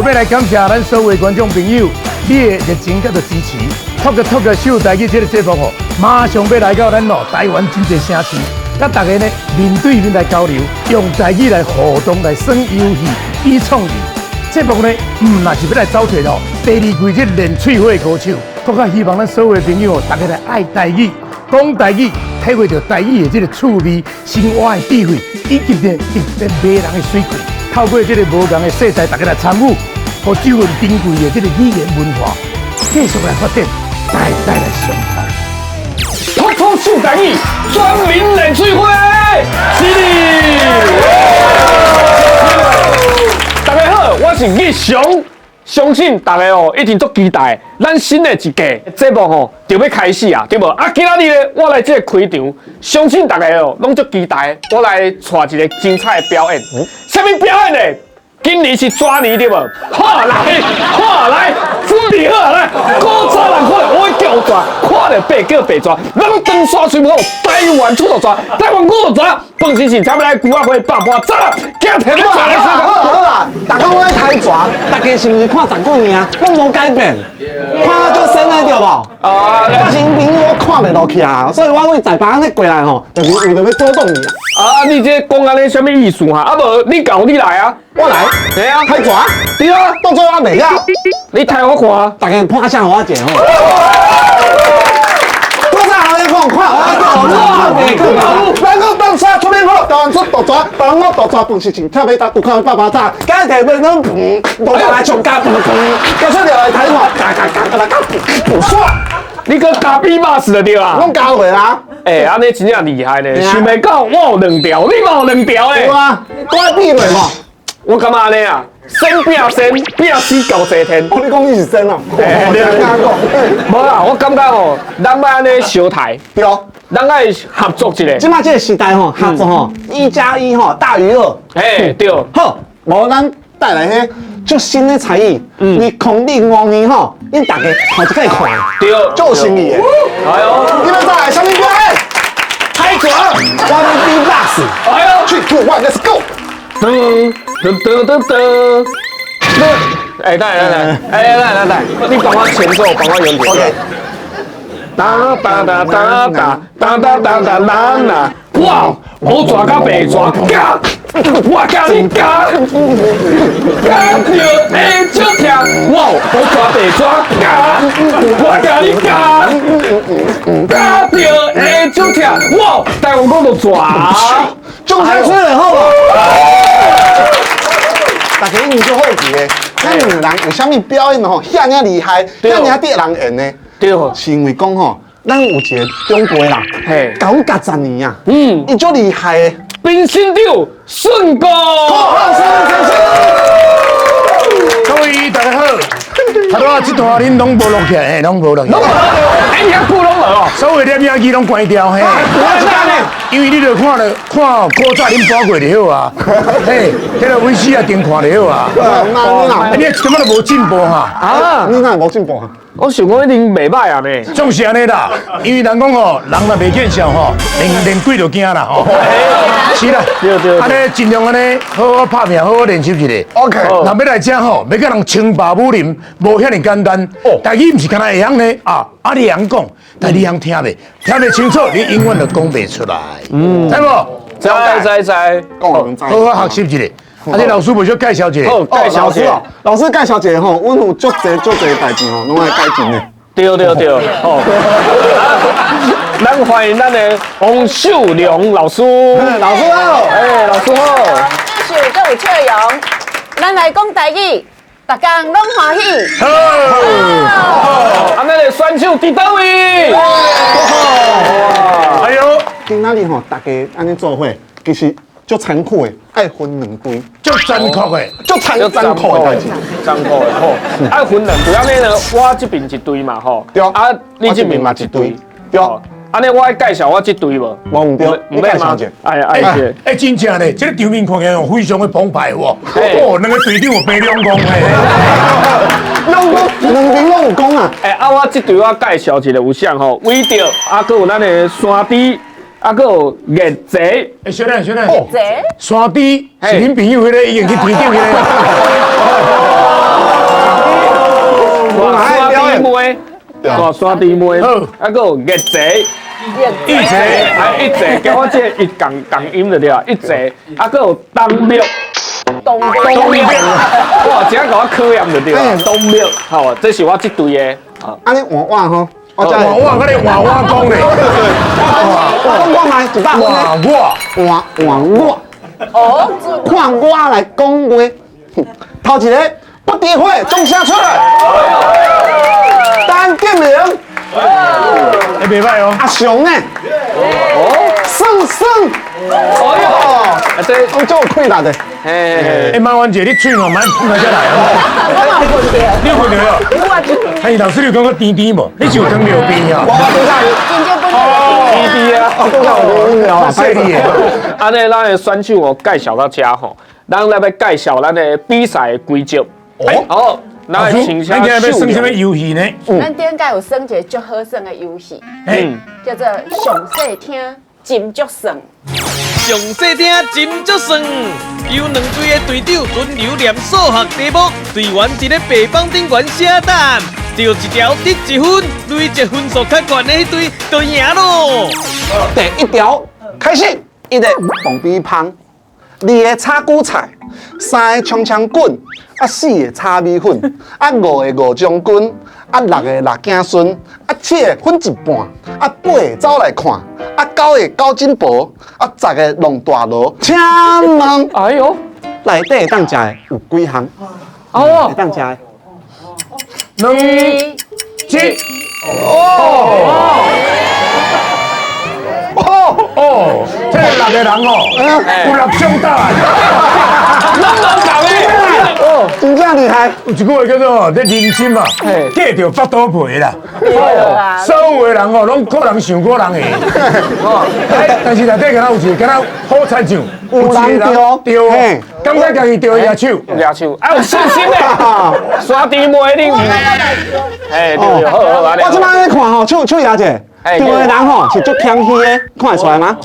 欲來感謝咱所有觀眾朋友，你的熱情佮支持，Talk Talk 秀台語這个節目吼，馬上欲來到咱哦台灣真濟城市，佮大家呢面對面來交流，用台語來互動來耍遊戲、比創意。節目呢，毋若是欲來走揣哦第二季這練喙火的高手，閣較希望咱所有的朋友，大家來愛台語、講台語，體會著台語的這個趣味、生活的智慧，以及呢特別迷人的水氣。透過這個無仝的世代，大家來參與，予這份珍貴的這個語言文化繼續來發展，代代來相傳。 Talk Talk 秀台語，全民練喙火，是的。大家好，我是日常，相信大家哦一定足期待，咱新的一季節目吼就欲開始啊，對無？啊，今仔日咧，我來這個開場，相信大家哦攏足期待，我來帶一個精彩的表演。啥物表演呢？今年是蛇年對無？好來，好來，準備好來，古早人看著我叫蛇，看著白叫白蛇，咱長沙喙好，台灣出大蛇，台灣五蛇，飯時是差不來龜仔花百般走，行提要來好好啦，逐工我咧抬蛇，大家是毋是看十幾年啊，攏無改變，看足深的對無？啊，我身邊我看袂落去啊，所以我為在班咧過來吼，就是為著欲阻擋你啊。啊，你這講按呢啥物意思哈？啊無，你搞你來啊，我來，對啊，抬蛇，對啊，當做我袂曉，你抬我看，大家拍聲予我一下吼。多少人看看我，咱講長沙出面好，台灣出大蛇，台灣我大蛇飯是真忝欲打，有看百般早，今日提要攏砰，無來上加砰砰，加出來抬看，加加加加加砰砰刷，你閣加 B-box 就對啊。攏加落啦。欸，按呢真正厲害呢，想袂到我有兩條，你嘛有兩條咧。對啊，我愛比落無？我感覺按呢啊，先拼先，拼死到西天。哦，你講你是先哦？欸，你敢講？無啦，我感覺吼，咱欲按呢相刣，對，咱愛合作一下。這馬這個時代吼，合作吼，1加1吼大於2。欸，對。好，無咱帶來彼足新的才藝，2005年吼，𪜶大家頭一擺看，足有新意的。哎喲，你欲再來啥物表演？抬蛇，我欲 B-box。哎喲，Three two one，Let's go。噔噔噔噔噔。哎，等下等下，哎，等下等下，你幫我前奏，幫我演奏。 OK。哒哒哒哒哒哒哒哒哒哒哒。哇！烏蛇佮白蛇咬，我共你咬，咬著會足疼。哇！烏蛇白蛇咬，我共你咬，咬著會足疼。哇！台灣講著蛇，掌聲出來好無？大家一定足好奇的，咱兩個人為啥物表演吼遐爾厲害，遐爾得人緣呢？對，是因為講吼，咱有一個長輩啦，教阮教十年啊，伊足厲害的，冰心長順哥，好，順哥，各位大家好，頭拄仔這段恁攏無錄起來，嘿，攏無錄起來。哎，你遐久攏無哦？所有攝影機攏關掉，嘿。因為你著看著看古早恁播過就好啊，嘿，彼個威斯啊頂看就好啊。那你一點仔都無進步哈？啊，你哪無進步啊？我想講一定袂䆀啊呢。總是按呢啦，因為人講吼，人若袂見笑吼，連連鬼都驚啦吼。是啦，按呢盡量按呢好好拍拚，好好練習一下。 OK。若欲來遮吼，欲佮人稱霸武林，無遐爾簡單。哦。台語毋是干焦會曉呢，啊，啊你會曉講，但你會曉聽袂？聽袂清楚，你永遠都講袂出來。嗯。知無？知知知。講好好學習一下。啊，這老師無小介紹一下。好，介紹一下。老師介紹一下吼，阮有足濟足濟代誌吼，攏愛改進的。對對對，好。咱歡迎咱的王秀龍老師。老師好。哎，老師好。繼續閣有笑容，咱來講台語，逐工攏歡喜。好。啊，咱的選手佇佗位？哎喲，今仔日吼，大家按呢做伙，其實足殘酷的，愛分兩隊，足殘酷的，足殘酷的代誌，殘酷的吼，愛分兩隊，按呢呢，我這邊一隊嘛吼，對，啊，你這邊嘛一隊，對，按呢我愛介紹我這隊無？無毋對，你介紹者。哎哎，哎，真正咧，這個場面看起來非常的澎湃喎，哦，兩個隊長有白兩公嘿，兩公兩邊攏有講啊，哎，啊，我這隊我介紹一個有啥吼，偉著，啊，閣有咱的山豬。啊，閣有熱賊，欸，小等小等，熱賊，山豬是恁朋友彼個已經去天頂彼個。糜，哦，山猪糜，好啊，閣有月济，一齊啊，一济，佮我這個一共共音就對啊，一濟，啊，閣有冬蜜，冬冬蜜，哇，這個我考驗就對啊，冬蜜，好，這是我這隊的，啊，按呢換我吼，我再換我，佮你換我講咧，我講看覓100分咧，換我，換換我，哦，看我來講話，頭一個不詆毀，掌聲出來，陳建明，欸，袂䆀哦，阿雄呢？哦，算算，哎喲，啊，這，攏足有氣力的。嘿，欸，麻煩者，你喙吼莫噴到遮來哦。我嘛有聞著，你有聞著我哦？欸，老師你有感覺甜甜無？你是有糖尿病啊？我拄才，真正本甜甜啊。我拄才有啉了。細膩的。按呢，咱的選手哦介紹到遮吼，咱來欲介紹咱的比賽的規則。哦，好，咱老師，來請咱今日欲耍啥物遊戲呢？咱頂擺有耍一个足好耍的遊戲，叫做上細聽斟酌算。上細聽斟酌算，由兩隊的隊長輪流念數學題目，隊員佇咧白板頂懸寫答案，對一條得一分，累積分數較懸的彼隊就贏囉。第一條開始，一个爆米香，二个炒韭菜，三个冲冲滾，啊四个炒米粉，啊五个五將軍，啊六个六囝孫，啊七个分一半，啊八个走來看，啊九个九珍寶，啊十个弄大爐。請問哎喲，內底會當食的有幾項？哦會，當食的。兩、七，哦，這六個人哦，有六種答案。攏無仝的，哦，真正厲害。有一句話叫做“這人心啊，隔著腹肚皮啦”。所有的人哦，攏個人想個人的。但是內底敢若有一個敢若好親像，有人對對，感覺家己對舉手，舉手，啊有信心的，山豬糜你，哎對對，好好，我這擺咧看吼，手手舉者，對的人吼是足謙虛的，看會出來嗎？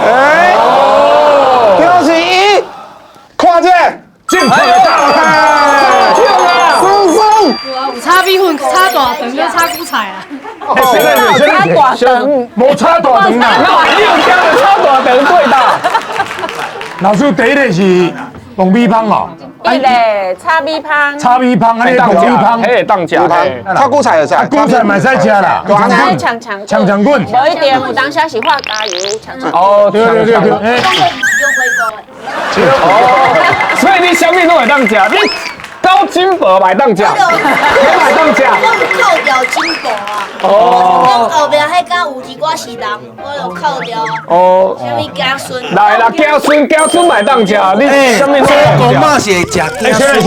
哎，就是伊，看這，正確的答案。算算，有啊，有炒米粉、炒大腸、閣炒韭菜啊。炒大腸，無炒大腸啦。那你有聽著炒大腸對啦？老師第一个是爆米香哦，一个炒米香，炒米香，啊，爆米香，彼當食，炒韭菜會使，啊，韭菜嘛會使食啦，長長長長棍，無一定，有當時是畫加油，長長。哦，對對對對，哦，所以你啥物攏會當食，你九珍寶嘛會當食，你嘛會當食。我有扣掉珍寶啊！哦，後壁彼間有一寡是人，我就扣掉啊。哦，啥物子孫？來啦，子孫子孫嘛會當食，你啥物攏會當食？公媽是會食欸，先生，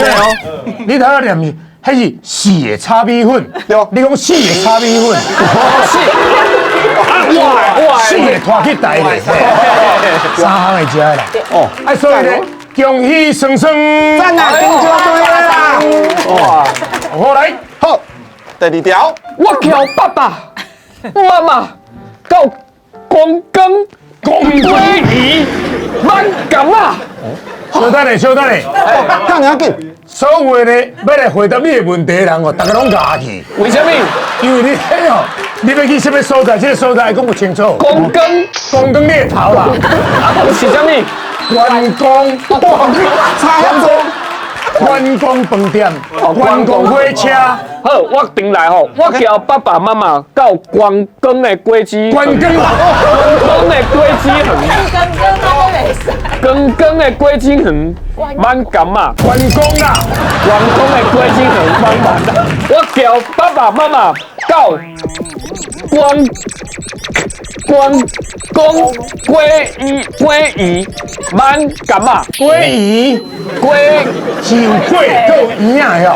你頭仔念是，彼是四个炒米粉，對，你講四个炒米粉，四，啊，我的我的，四个拖去台咧，三項會食的啦。哦，啊，所以咧，恭喜雙雙，讚啊，真正對啦！哇，好來，好，第二條，我叫爸爸媽媽到公公公歸魚挽柑仔。稍等下，稍等下，遐爾緊，所有的呢，欲來回答你的問題的人哦，逐个攏咬去。為啥物？因為你彼哦，你欲去啥物所在？這個所在講不清楚。公公，公公你的頭啦。啊，是啥物？關公，差遐多。關公飯店，關公火車。好，我轉來吼，我叫爸爸媽媽到關公的果子，關公，關公的果子園，關公關公的果子園，挽柑仔，關公啦，關公的果子園，挽柑仔。我叫爸爸媽媽到關關公果魚果魚挽柑仔，果魚果是有果，閣有魚仔的哦。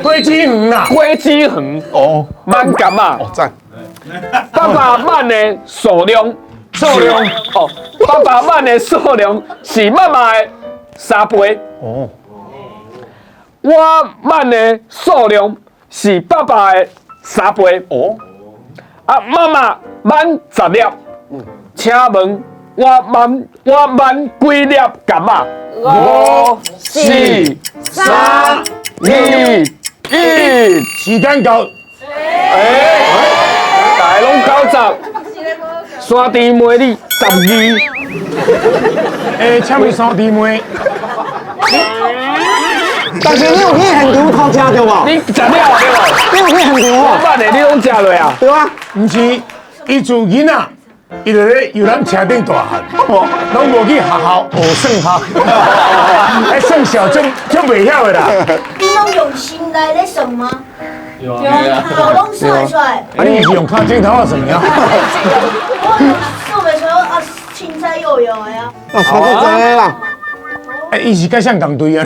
果子園啦，果子園哦，挽柑仔，哦讚。八百萬的數量，數量哦，800萬的數量是媽媽的3倍。哦，我萬的數量是爸爸的3倍。哦，啊，媽媽滿10粒，請問我滿幾粒柑仔？五、四、三、二、一，一，時間到。欸，大家攏90，山豬糜你12。欸，請問山豬糜？但是你有去現場偷食著無？你食了對無？你有去現場無？我捌的，你攏食落啊？對啊。毋是，伊自囡仔，伊就咧遊覽車頂大漢，攏無去學校學算學，欸，算數足足袂曉的啦。你攏用心內咧算嗎？有啊，我攏算會出來。啊，你是用跤指頭仔算啊？我算袂出來，啊，凊彩搖搖的啊。啊，差不多啦。欸，伊是佮誰仝隊啊？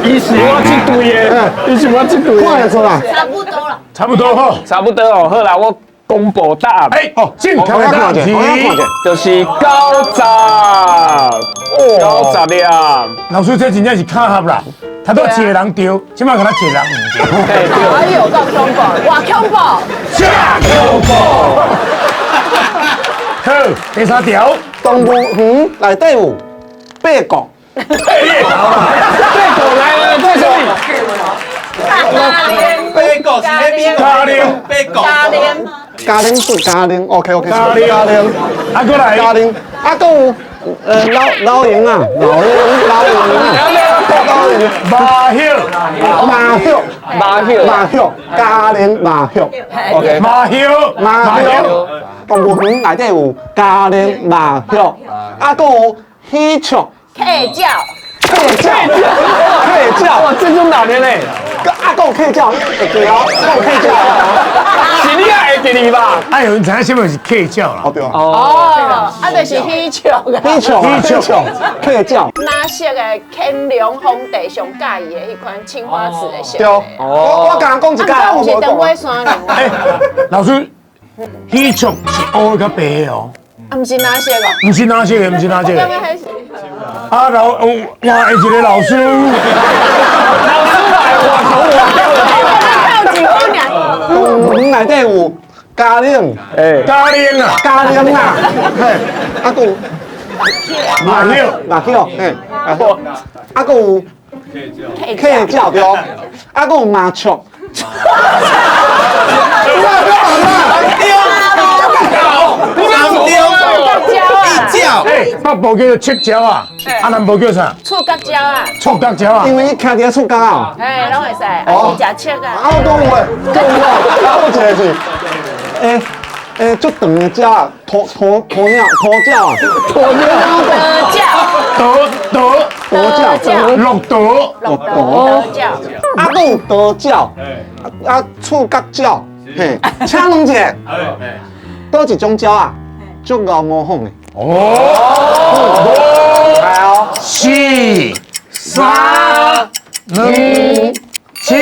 伊是我這隊的，伊是我這隊。看會出來。差不多啦。差不多吼，差不多哦，好啦，我公布答案。欸，正確的答案是，就是90，90粒。老師，這真正是巧合啦，頭拄一個人對，這擺敢若一個人毋對。哎呦，夠恐怖，偌恐怖。真恐怖。好，第三條，動物園內底有八國。八國來來，這啥物？八國是咧邊？嘉玲，八國。嘉玲，嘉玲是嘉玲，OK OK。嘉玲，嘉玲，啊，閣來。嘉玲，啊，閣有老老鷹啊，老鷹，老鷹啊，老鷹，馬歇，馬歇，馬歇，馬歇，嘉玲馬歇，OK，馬歇，馬歇，動物園內底有嘉玲馬歇，啊，閣有喜鹊。客鳥，客鳥，客鳥，哇，這種難的咧。啊，閣有客鳥，會記哦，閣有客鳥。是你也會記得吧？哎，有人知影啥物是客鳥啦？哦對啊。哦，啊，就是喜鹊啊。喜鹊，喜鹊，客鳥。藍色的乾隆皇帝上喜歡的彼款青花瓷的色。對。我剛剛講一擺，我毋是長尾山娘。欸，老師，喜鹊是烏的佮白的哦。啊，毋是藍色哦。毋是藍色的，毋是藍色的。啊，老哇，一個老師。老師來，我頭我跳幾分爾。動物園內底有嘉玲，欸，嘉玲啊，嘉玲啊，嘿，啊，閣有馬歇，馬歇，嘿，啊，閣有客鳥對，啊，閣有麻雀。欸，北部叫做触鸟啊，啊南部叫啥？触角鸟啊。触角鸟啊。因為你徛佇咧觸角啊。欸，攏會使，啊是食觸啊。啊，我講有的，閣有哦，閣有一個是，欸欸，足長的鳥啊，鴕鴕鴕鳥，鴕鳥啊，鴕鳥。鴕鴕鴕鳥，駱駝，駱駝，鴕鳥。啊，閣有鴕鳥，啊觸角鳥，嘿，請問一下，佗一種鳥啊，足𠢕模仿的。哦，五、四、三、二、七，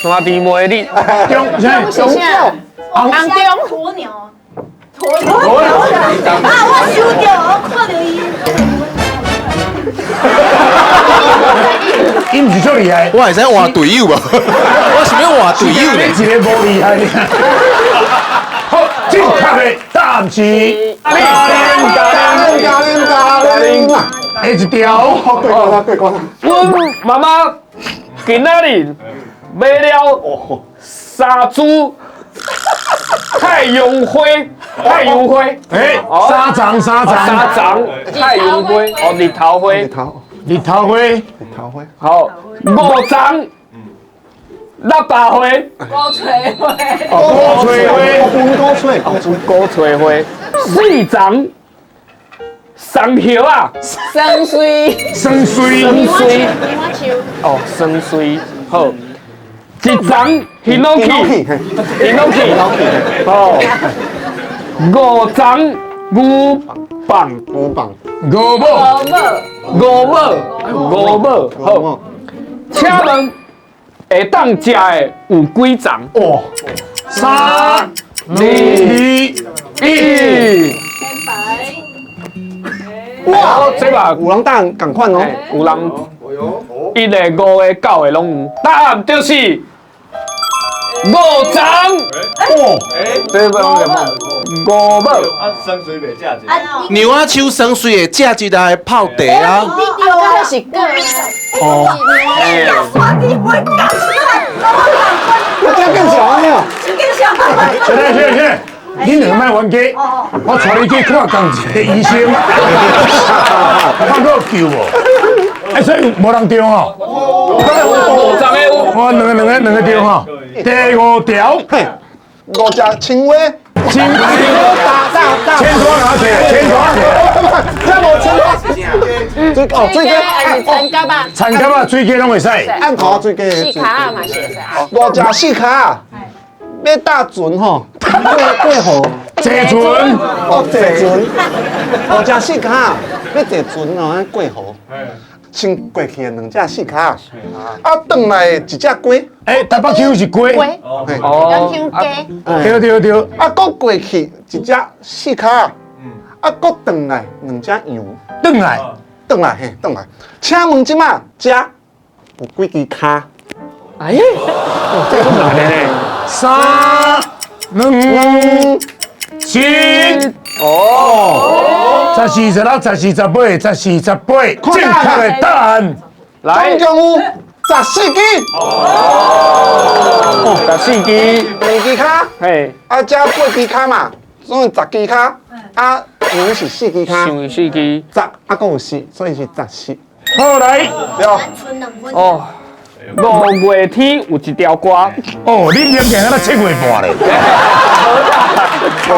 山豬糜你，中中是啥？紅中鴕鳥，鴕鳥。啊！我收著，我看著伊。伊毋是足厲害，我會使換隊友無？我想欲換隊友呢。你一個無厲害。好，正確的答案是。嘉玲，嘉玲，嘉玲，嘉玲啊！下一條，過關啦，過關啦。阮媽媽今仔日買了三株太陽花，太陽花，欸，三叢，三叢，三叢太陽花，哦，日頭花，日頭，日頭花，日頭花。好，五叢喇叭花，鼓吹花，鼓吹花，鼓吹，鼓吹花，四叢松叶啊，酸水，酸水，酸水，哦，酸水，好，一叢ヒノキ，ヒノキ，哦，五叢牛蒡，牛蒡，牛蒡，牛蒡，牛蒡，好，请问会当食的有几叢？哦，3、2、1。哇，這嘛有人答案仝款哦，有人1個、5個、9個攏有，答案就是5叢。哦，這個五寶。啊，酸水袂食一个。牛仔手酸水會食一个泡茶啊。啊，那是果。哦。山豬糜講出來。我这变小了。现在现在，你兩個莫冤家，我帶你去看仝一个醫生，看有救無？哎，所以無人中吼。五十个有。我兩個中吼。第五條，嘿，五隻青蛙，青蛙大大大，千拖拿起，千拖，這無青蛙。水哦，水雞還是田蛤啊？田蛤啊，水雞攏會使。按頭水雞。四跤仔嘛是會使。五隻四跤仔，欲搭船吼，過河。坐船。哦，坐船。五隻四跤仔，欲坐船哦，過河。先過去的兩隻四跤，啊，轉來的一隻雞。欸，台北腔是雞。哦。雞。對對對。啊，閣過去一隻四跤，啊，閣轉來兩隻羊。轉來。轉來嘿，轉來。請問這馬這有幾支跤？哎，這個難咧。三、兩、七。哦。14、16、14、18、14、18，正確的答案。來，總共有14支。哦，14支，兩支跤，嘿，啊，這八支跤嘛，總共10支跤，啊，羊是4支跤，像4支，十，啊，閣有4，所以是14。好來，對。哦，5月天有一條歌。哦，你念起來敢若7月半咧。 5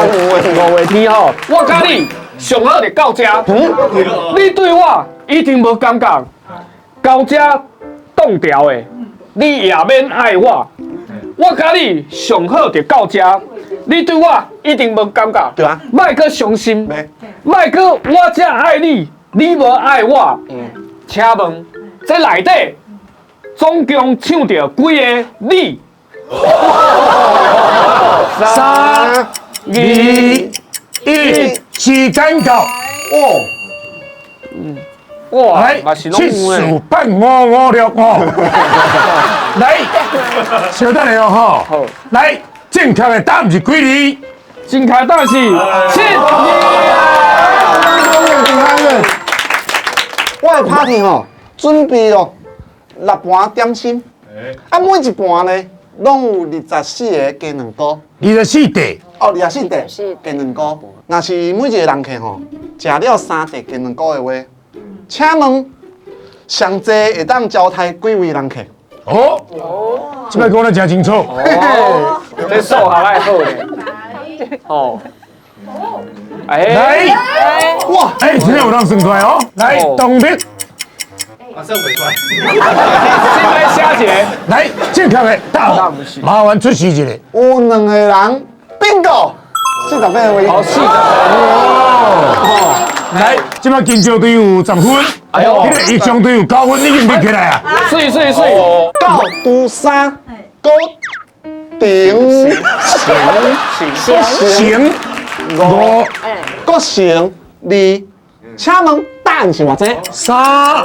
月天吼，我佮你上好就到這，你對我一定無感覺，到這擋掉的，你也免愛我。我佮你上好就到這，你對我一定無感覺，對啊，莫閣傷心，莫閣我這愛你，你無愛我。請問這內底總共唱著幾个你？ 3、2、1，時間到。哦，哇，來，7、4、8、5、5、6、5。來，稍等下哦，吼。來，正確的答案是幾字？正確答案是7字。我的 party 吼，準備了6盤點心，啊，每一盤呢，攏有24個雞卵糕。24塊。哦，24塊雞卵糕。若是每一個人客吼，食了3塊雞卵糕的話，請問上濟會當招待幾位人客？哦，這擺講得真清楚。哦，這數學愛好咧。哦。來，哇，哎，這有人算出來哦。來，動力。啊，算袂出來。先來寫一個。來，正確的答案，麻煩出示一下。有2個人，bingo，48位。哦，48。哦。來，這擺金石隊有10分，哎呦，彼個一中隊有9分，你認得起來啊？水水水。9除3，閣頂乘乘5，閣乘2，請問答案是偌濟？ 3、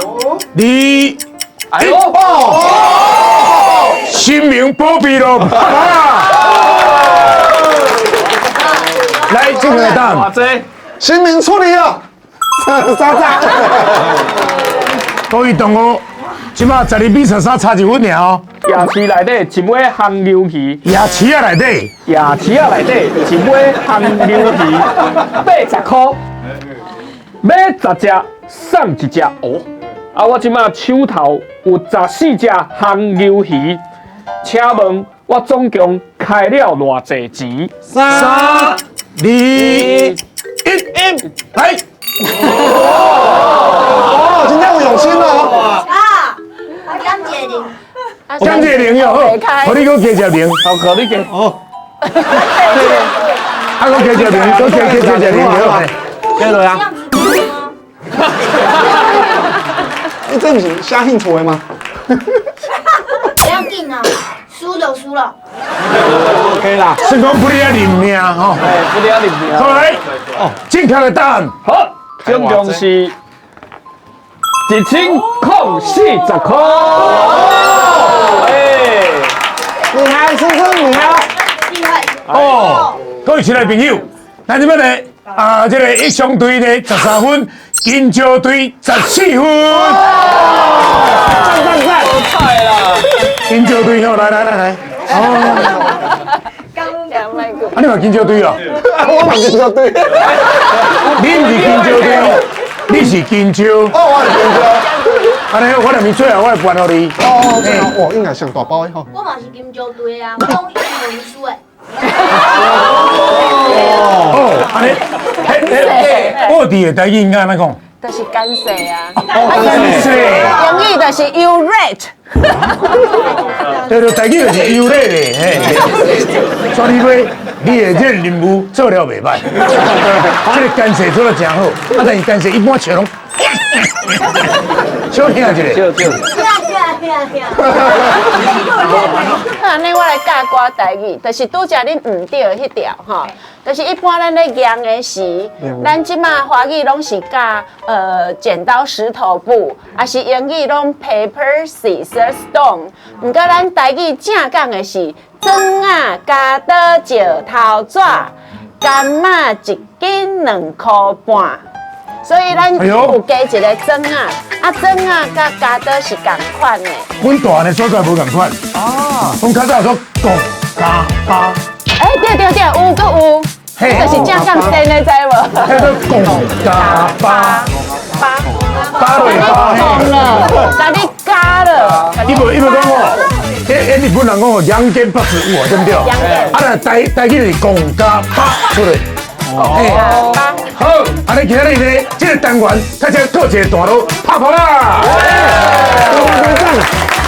2、1，新明保庇咯！來，這個答案。新明出嚟了，三隻。各位同學，這擺12比13差1分爾哦。夜市內底一尾紅牛魚，夜市仔內底，夜市仔內底一尾紅牛魚，80箍，買10隻送1隻哦。啊，我這擺手頭有14隻紅牛魚，請問我總共開了偌濟錢？ 3、2、1，來！哦，真正有用心哦。啊，減一個零。減一個零哟，好，予你閣加一個零，好，予你加哦。啊，閣加一個零，閣加一個零，好，加落啊。你這毋是寫興趣的嗎？不要緊啊，輸就輸了。 OK 啦，算講不離啊認命吼，哎，不離啊認命。好來，哦，正確的答案，好，總共是1040箍。哎，厲害，先生厲害，厲害。哦，各位親愛朋友，咱這邊咧啊，這個一雙隊咧13分，金蕉隊14分。讚讚讚！菜啦！金蕉隊吼，來來來來。哦。啊，你嘛金蕉隊哦？我嘛金蕉隊。你毋是金蕉隊，你是金蕉。哦，我是金蕉。按呢，我兩邊最後我會頒予你。哦，最後哇，應該上大包的吼。我嘛是金蕉隊啊，我講英文輸的。哦，按呢，彼彼，奧迪的台語應該按怎講？就是感謝啊。感謝。英語就是 you rat。對對，台語就是 you rat 的，嘿。所以講，你的這個任務做了袂歹，這個感謝做得真好，啊，但是感謝一般笑攏，小聽一下。笑笑。按呢，我來教歌台語，就是拄才恁毋對的彼條吼，就是一般咱咧贏的時，咱這馬華語攏是教剪刀石頭布，抑是英語攏 paper scissors stone。毋過咱台語正講的是磚仔鉸刀石頭紙，柑仔一斤2箍半。所以咱有加一個磚仔，啊磚仔佮鉸刀是仝款的。阮大漢的所在無仝款。哦。阮較早說公加八。欸，對對對，有閣有，就是正講真的，知無？彼個公加八。八。八對八。講了，共你加了。伊無伊無講哦，彼彼日本人講哦，兩間八十五啊，對毋對？兩間。啊，若台台語就是公加八出來。哦。好，按呢今仔日咧，這個單元，開始閣一個段落，拍破啦！隊長。